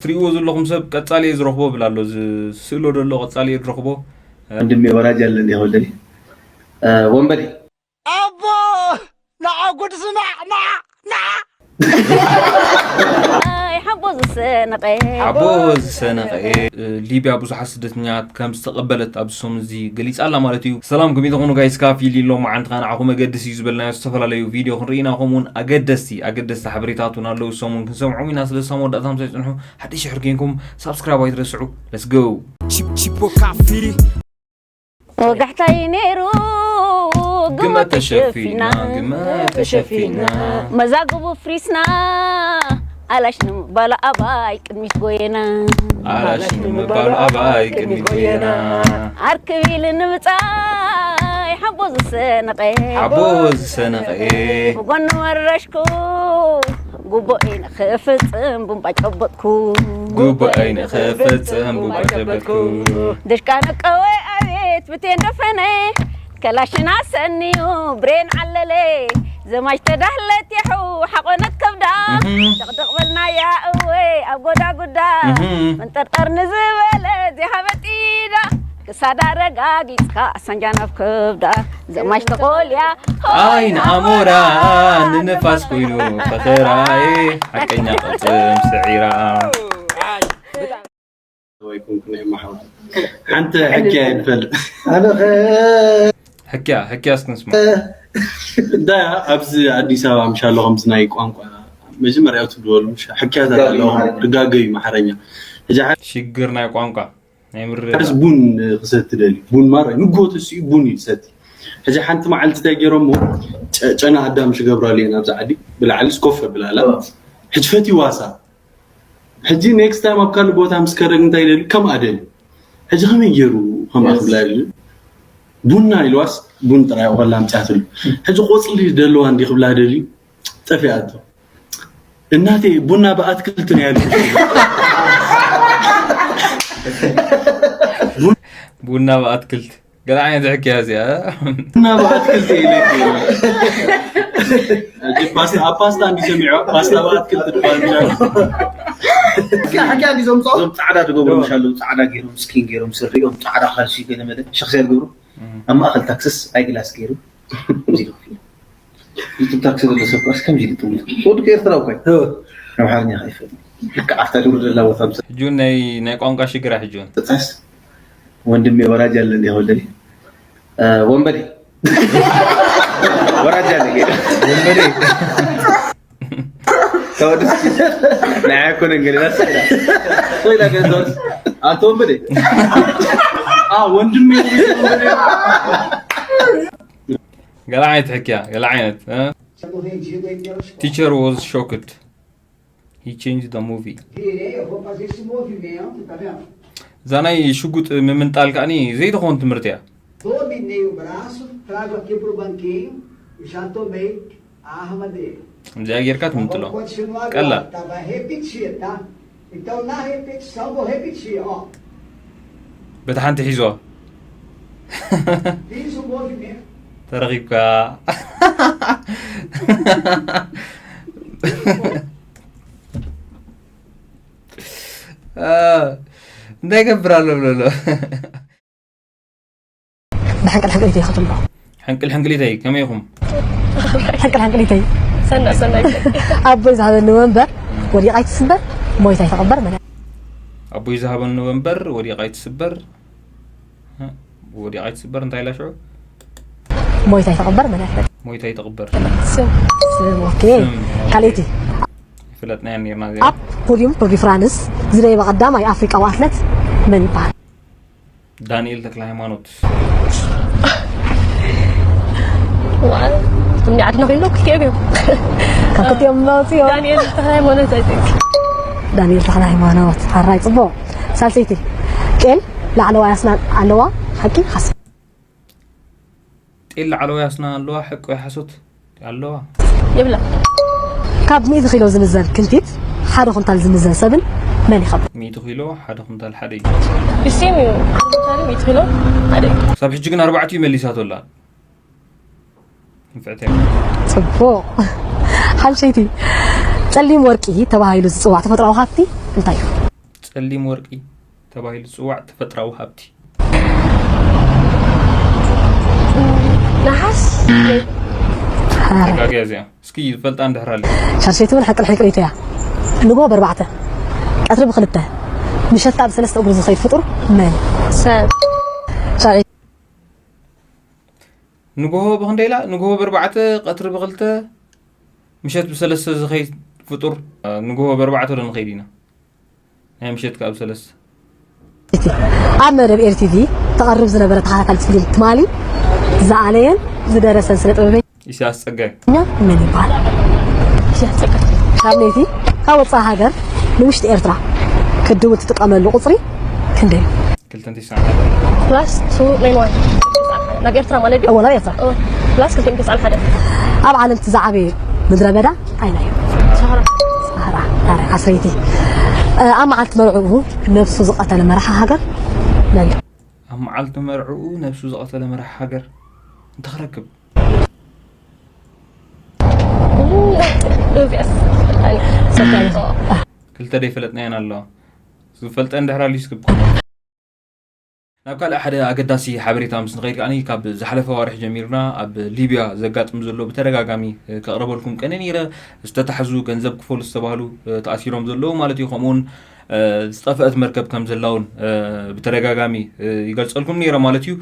ትሪእዎ ዘለኹም ሰብ ቀጻሊ እየ ዝረኽቦ ብል ኣሎ። እዚ ስእሎ ዘሎ ቀጻሊ እየ ዝረኽቦ። ወንድሜ ወራጅ ያለ እንዲህ ወደኔ ወንበዴ ኣቦ ንዓ ጉድ ስማዕ ንዓ ንዓ ኣይ ሓቦ ዝሰነቐ ሓቦ ዝሰነቐ ሊብያ ብዙሓት ስደተኛታት ከም ዝተቐበለት ኣብዚ ሰሙን እዚ ገሊጻ ኣላ ማለት እዩ። ሰላም ከመይ ትኾኑ ጋይስ? ካፊ ሊሎ መዓንትኻ ንዓኹም ኣገድስ እዩ ዝበልናዮ ዝተፈላለዩ ቪድዮ ክንርኢ ኢና። ከምኡውን ኣገደስቲ ኣገደስቲ ሓበሬታት እውን ኣለዉ። ሰሙን ክንሰምዖም ኢና። ስለ ዝሰሙ ወዳእታ ምሳይ ጽንሑ። ሓድሽ ሽሕር ጌንኩም ሳብስክራይብ ኣይትረስዑ። Let's go። Chip- Chipo Cafiri. ወጋሕታይ ነይሩ ግመ ተሸፊና ግመ ተሸፊና መዛግቡ ፍሪስና ኣላሽ ንምባሉ ኣባይ ቅድሚት ጎየና ኣላሽ ንምባሉ ኣባይ ቅድሚት ጎየና ኣርክብ ኢሉ ንምጻይ ሓቦ ዝሰነቐ ሓቦ ዝሰነቐ ብጎኑ መረሽኩ ጉቦ ኢነ ክፍጽም ቡምባ ጨበጥኩ ጉቦ ኢነ ክፍጽም ቡምባ ጨበጥኩ ደሽቃ ነቀወ ኣቤት ብቴን ደፈነ ከላሽና ሰንዩ ብሬን ዓለለ ዘማች ተዳህለት የሑ ሓቆነት ከብዳ ደቕደቕ በልናያ እወ ኣብ ጎዳጉዳ መንጠርጠር ንዝበለ ዚሃበጢዳ ክሳዳ ረጋጊጽካ ኣሳንጃ ናብ ከብዳ ዘማች ተቆልያ ዓይን ኣሞራ ንንፋስ ኮይኑ ፈኸራኤ ሓቀኛ ቅልጽም ስዒራ ኣይኮንኩን እየ ማሕበር ሓንቲ ሕክያ ይፈልጥ ሕክያ ሕክያ እስክንስማ እንዳ ኣብዚ ኣዲስ ኣበባ ምሻሎ ከምዚ ናይ ቋንቋ መጀመርያ ትብልበሉ ምሽ ሕክያታት ኣለኹም ድጋገዩ ማሕረኛ ሕጂ ሽግር ናይ ቋንቋ ናይ ምርዳእ ሓርስ ቡን ክሰቲ ደልዩ ቡን ማረ ንጎ ተሲኡ ቡን እዩ ዝሰቲ ሕጂ ሓንቲ መዓልቲ እንታይ ገይሮሞ ጨና ኣዳም ሽገብራሉ እየን ኣብዚ ዓዲ ብላዕሊ ስኮፍ ብላላ ሕጂ ፈትዋሳ ሕጂ ኔክስት ታይም ኣብ ካልእ ቦታ ምስ ከረግ እንታይ ደልዩ ከምኣ ደልዩ ሕጂ ከመይ ገይሩ ከምኣ ክብላ ደልዩ ቡና ኢልዋስ ቡን ጥራይ ቆላ ኣምፅያትሉ ሕጂ ቆፅሊ ደለዋ እንዲ ክብላ ደልዩ ጠፊኣቶ እናቴ ቡና ብኣትክልት ነው ያሉ ቡና ብኣትክልት ገለ ዓይነት ሕክያ እዚኣ ቡና ብኣትክልት ኢለኪ ፓስታ ኣብ ፓስታ እንዲ ሰሚዖ ፓስታ ብኣትክልት ትባል ሕክያ እንዲ ዘምፅኦ እዞም ፃዕዳ ዝገብሩ ምሻለዉ ፃዕዳ ገይሮም ስኪን ገይሮም ስሪኦም ፃዕዳ ካልሲ ገለመለ ሸክስያ ዝገብሩ ኣብ ማእኸል ታክስስ ኣይግላስ ገይሩ እዚ ይትብ ታክሲ ዘሎ ሰብ ኳስ ከምዚ ኢሉ ጥሙት ወዲ ኤርትራ እኮ እዩ ኣምሓርኛ ከይፈል ልክዕ ኣብታ ድሩ ዘላ ቦታ ምስ ሕጁን ናይ ናይ ቋንቋ ሽግራ ሕጁን ጥጣስ ወንድሜ ወራጅ ያለ እንዲህ ወደኔ ወንበዴ ወራጅ ያለ ጌ ወንበዴ ተወድስ ናይ ኣይኮነ እንግዲህ ላስላ ኮይላ ገንዘብ ኣንተ ወንበዴ ወንድሜ ገለ ዓይነት ሕክያ ገለ ዓይነት teacher was shocked he changed the movie እዛ ናይ ሽጉጥ ምምንጣል ከዓኒ ዘይትኸውን ትምህርቲ እያ Dominei o braço, trago aqui para o banquinho, já tomei a arma dele. እዚኣ ጌርካ ትምንጥሎ Vamos continuar ቀላል agora, tá? Vai repetir, tá? Então, na repetição, vou repetir, ó. በቲ ሓንቲ ሒዞ Fiz o movimento. ተረኺብካ እንታይ ገብር ኣሎ ብሎ ኣሎ ብሕንቅል ሕንቅሊተይ ክትብሎ ሕንቅል ሕንቅሊተይ ከመይ ኢኹም ሕንቅል ሕንቅሊተይ ሰና ሰና ኣቦይ ዝሃበኒ ወንበር ወዲቓ ኣይትስበር ሞይታ ኣይተቐበር መን ኣቦይ ዝሃበኒ ወንበር ወዲቓ ኣይትስበር ወዲቓ ኣይትስበር እንታይ ኢላ ሽዑ ሞይታ ኣይተቐበር መን ሞይታ ኣይትቕበር ስም ስም ኦኬ ካልእቲ ይፍለጥናያ ኔርና ኣብ ፖዲዩም ቱር ዲ ፍራንስ ዝደየበ ቀዳማይ ኣፍሪቃዊ ኣትለት መን ይበሃል ዳንኤል ተክለ ሃይማኖት እኒ ዓድና ኮይኖም ክልቲኦም እዮም ካብ ክልቲኦም መፅኦ ዳንኤል ተክለ ሃይማኖት ኣይትንክ ዳንኤል ተክለ ሃይማኖት ሓራይ ፅቡቅ ሳልሰይቲ ጤል ላዕለዋይ ኣስናን ኣለዋ ሓቂ ሓስ ጤል ላዕለዋይ ኣስናን ኣለዋ ሓቂ ወይ ሓሶት ኣለዋ የብላ ካብ ሚእቲ ኪሎ ዝምዘን ክንፊት ሓደ ኩንታል ዝምዘን ሰብን መን ይኸብር ሚእቲ ኪሎ ሓደ ኩንታል ሓደ እዩ ብሴም እዩ ሓደ ኩንታል ሚእቲ ኪሎ ሓደ እዩ ሳብ ሕጂ ግን ኣርባዕቲኡ መሊሳቶ ኣላ ንፍዕቲ ፅቡቅ ሓምሸይቲ ፀሊም ወርቂ ተባሂሉ ዝፅዋዕ ተፈጥሮዊ ሃፍቲ እንታይ እዩ ጸሊም ወርቂ ተባሂሉ ዝጽዋዕ ተፈጥራዊ ሃብቲ። ነሓስ ተጋግያ እዚኣ። እስኪ ዝፈልጣ እንድሕር ኣለ። ሻሸይቲ እውን ሓቂ ልሕልቂ ርእይቶ እያ። ንግሆ በርባዕተ ቀትሪ ብክልተ ምሸት ኣብ ሰለስተ እግሩ ዝኸይድ ፍጡር መን? ሰብ ሻዒ ንግሆ ብክንደይ ኢላ? ንግሆ በርባዕተ ቀትሪ ብክልተ ምሸት ብሰለስተ ዝኸይድ ፍጡር። ንግሆ በርባዕተ ዶ ንኸይድ ኢና? ናይ ምሸት ካብ ሰለስተ እቲ ኣብ መደብ ኤርቲቪ ተቐርብ ዝነበረ ተኸታታሊት ፊልም ትማሊ ዝኣለየን ዝደረሰን ስነ ጥበበኛ ኢሳያስ ጸጋይ። መን ይበሃል? ካብ ለይቲ ካብ ወፃኢ ሃገር ንውሽጢ ኤርትራ ክድውል ትጥቀመሉ ቁፅሪ ክንደይ እዩ? ክልተን ተስዓን ሓደ። ፕላስ ቱ ናይ ንዋይ ናብ ኤርትራ ማለት እዩ። እዎ፣ ናብ ኤርትራ። ፕላስ ክልተ ሚእቲ ተስዓን ሓደ። ኣብ ዓለም እቲ ዝዓበየ ምድረ በዳ ኣይናይ እዩ? ሰሃራ ሰሃራ። ኣረ ዓስረይቲ። ኣብ መዓልቲ መርዕኡ ነብሱ ዝቐተለ መራሒ ሃገር መን እዩ? ኣብ መዓልቲ መርዕኡ ነብሱ ዝቐተለ መራሒ ሃገር እንተኽረክብ እዚኣስ ክልተ ደይፈለጥናየን ኣለዋ። ዝፈልጠ እንድሕር ኣልዩ ስክብ። ናብ ካልእ ሓደ ኣገዳሲ ሓበሬታ ምስ ንኸይድ ከዓኒ፣ ካብ ዝሓለፈ ዋርሒ ጀሚርና ኣብ ሊብያ ዘጋጥም ዘሎ ብተደጋጋሚ ከቕረበልኩም ቀነ ነይረ። ዝተታሕዙ፣ ገንዘብ ክፈሉ ዝተባህሉ ተኣሲሮም ዘለዉ ማለት እዩ። ከምኡውን ዝጠፍአት መርከብ ከም ዘላ እውን ብተደጋጋሚ ይገልጸልኩም ነይረ ማለት እዩ።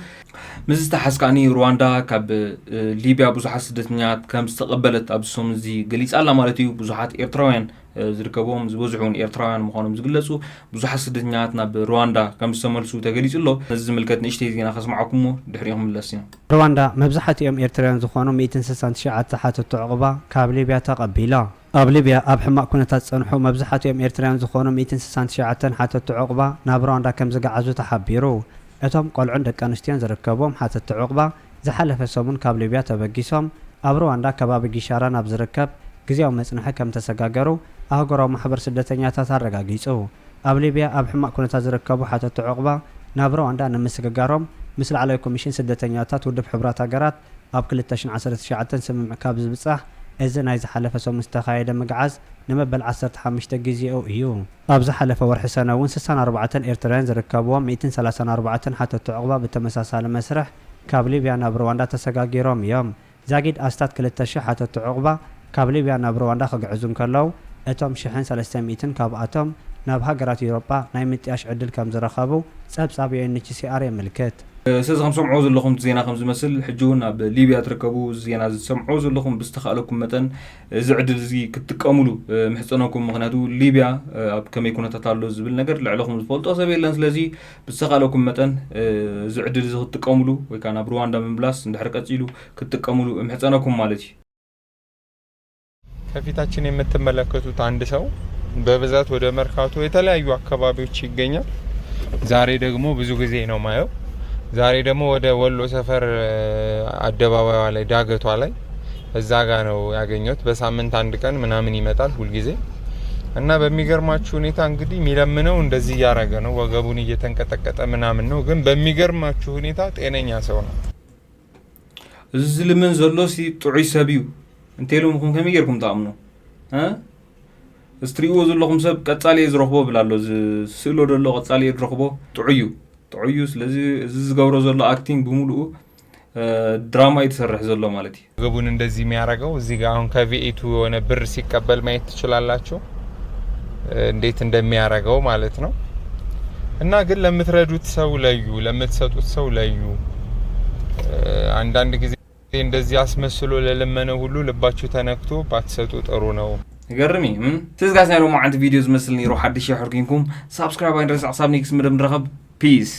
ምስ ዝተሓዝ ከዓኒ ሩዋንዳ ካብ ሊብያ ብዙሓት ስደተኛታት ከም ዝተቐበለት ኣብዚ ሰሙን እዚ ገሊጻ ኣላ ማለት እዩ። ብዙሓት ኤርትራውያን ዝርከብዎም፣ ዝበዝሑ እውን ኤርትራውያን ምዃኖም ዝግለጹ ብዙሓት ስደተኛታት ናብ ሩዋንዳ ከም ዝተመልሱ ተገሊጹ ኣሎ። ነዚ ዝምልከት ንእሽተይ ዜና ከስምዓኩም እሞ ድሕሪኡ ክምለስ ኢና። ሩዋንዳ መብዛሕትኦም ኤርትራውያን ዝኾኑ ሚእትን ስሳን ትሽዓተ ሓተቲ ዑቕባ ካብ ሊብያ ተቐቢላ። ኣብ ሊብያ ኣብ ሕማቕ ኩነታት ዝጸንሑ መብዛሕትኦም ኤርትራውያን ዝኾኑ ሚእትን ስሳን ትሽዓተን ሓተቲ ዑቕባ ናብ ሩዋንዳ ከም ዝገዓዙ ተሓቢሩ። እቶም ቆልዑን ደቂ ኣንስትዮን ዝርከብዎም ሓተቲ ዑቕባ ዝሓለፈ ሰሙን ካብ ሊብያ ተበጊሶም ኣብ ሩዋንዳ ከባቢ ጊሻራ ናብ ዝርከብ ግዝያዊ መጽንሒ ከም ተሰጋገሩ ኣህጉራዊ ማሕበር ስደተኛታት ኣረጋጊጹ። ኣብ ሊብያ ኣብ ሕማቕ ኩነታት ዝርከቡ ሓተቲ ዑቕባ ናብ ሩዋንዳ ንምስግጋሮም ምስ ላዕለዋይ ኮሚሽን ስደተኛታት ውድብ ሕቡራት ሃገራት ኣብ ክልተ ሽሕን ዓሰርተ ትሽዓተን ስምምዕ ካብ ዝብጻሕ፣ እዚ ናይ ዝሓለፈ ሰሙን ዝተኻየደ ምግዓዝ ንመበል ዓሰርተ ሓሙሽተ ግዜኡ እዩ። ኣብ ዝሓለፈ ወርሒ ሰነ እውን ስሳን ኣርባዕተን ኤርትራውያን ዝርከብዎም ሚእትን ሰላሳን ኣርባዕተን ሓተቲ ዑቕባ ብተመሳሳሊ መስርሕ ካብ ሊብያ ናብ ሩዋንዳ ተሰጋጊሮም እዮም። ዛጊድ ኣስታት ክልተ ሽሕ ሓተቲ ዑቕባ ካብ ሊብያ ናብ ሩዋንዳ ክግዕዙ እንከለዉ፣ እቶም ሽሕን ሰለስተ ሚእትን ካብኣቶም ናብ ሃገራት ኤውሮጳ ናይ ምጥያሽ ዕድል ከም ዝረኸቡ ጸብጻብ ዩ ኤን ኤች ሲ ኣር የመልክት። ስለዚ ከም ሰምዕዎ ዘለኹም እቲ ዜና ከም ዝመስል፣ ሕጂ እውን ኣብ ሊብያ ትርከቡ፣ እዚ ዜና እዚ ትሰምዕዎ ዘለኹም፣ ብዝተኻእለኩም መጠን እዚ ዕድል እዚ ክትጥቀሙሉ ምሕጸነኩም። ምኽንያቱ ሊብያ ኣብ ከመይ ኩነታት ኣሎ ዝብል ነገር ልዕለኹም ዝፈልጦ ሰብ የለን። ስለዚ ብዝተኻእለኩም መጠን እዚ ዕድል እዚ ክትጥቀሙሉ ወይ ከዓ ናብ ሩዋንዳ ምምላስ እንድሕር ቀጺሉ ክትጥቀሙሉ እምሕጸነኩም ማለት እዩ። ከፊታችን የምትመለከቱት አንድ ሰው በብዛት ወደ መርካቶ የተለያዩ አካባቢዎች ይገኛል። ዛሬ ደግሞ ብዙ ጊዜ ነው ማየው። ዛሬ ደግሞ ወደ ወሎ ሰፈር አደባባይዋ ላይ ዳገቷ ላይ እዛ ጋ ነው ያገኘሁት። በሳምንት አንድ ቀን ምናምን ይመጣል ሁልጊዜ። እና በሚገርማችሁ ሁኔታ እንግዲህ የሚለምነው እንደዚህ እያረገ ነው፣ ወገቡን እየተንቀጠቀጠ ምናምን ነው። ግን በሚገርማችሁ ሁኔታ ጤነኛ ሰው ነው። እዚ ዝልምን ዘሎ ሲ ጥዑይ ሰብ እዩ እንተኢልኩምኹም ከመይ ጌርኩም ትኣምኑ? እ? እዚ ትሪእዎ ዘለኹም ሰብ ቀጻሊ እየ ዝረኽቦ ብል ኣሎ። እዚ ስእሎ ዘሎ ቀጻሊ እየ ዝረኽቦ። ጥዑይ እዩ። ጥዑይ እዩ። ስለዚ እዚ ዝገብሮ ዘሎ ኣክቲንግ ብምሉኡ ድራማ እዩ ትሰርሕ ዘሎ ማለት እዩ። ግቡን እንደዚህ የሚያደርገው እዚህ ጋር አሁን ከቪኤቱ የሆነ ብር ሲቀበል ማየት ትችላላችሁ፣ እንዴት እንደሚያደርገው ማለት ነው። እና ግን ለምትረዱት ሰው ለዩ፣ ለምትሰጡት ሰው ለዩ። አንዳንድ ጊዜ እንደዚህ አስመስሎ ለለመነ ሁሉ ልባችሁ ተነክቶ ባትሰጡ ጥሩ ነው። ይገርም እዩ። እም? ትዝጋስ ናይ ሎማዓንቲ ቪድዮ ዝመስል ነይሩ። ሓድሽ የሕርኪንኩም ሳብስክራይብ ኣይንረሳዕ። ክሳብ ኔክስት መደብ ንረኸብ። ፒስ።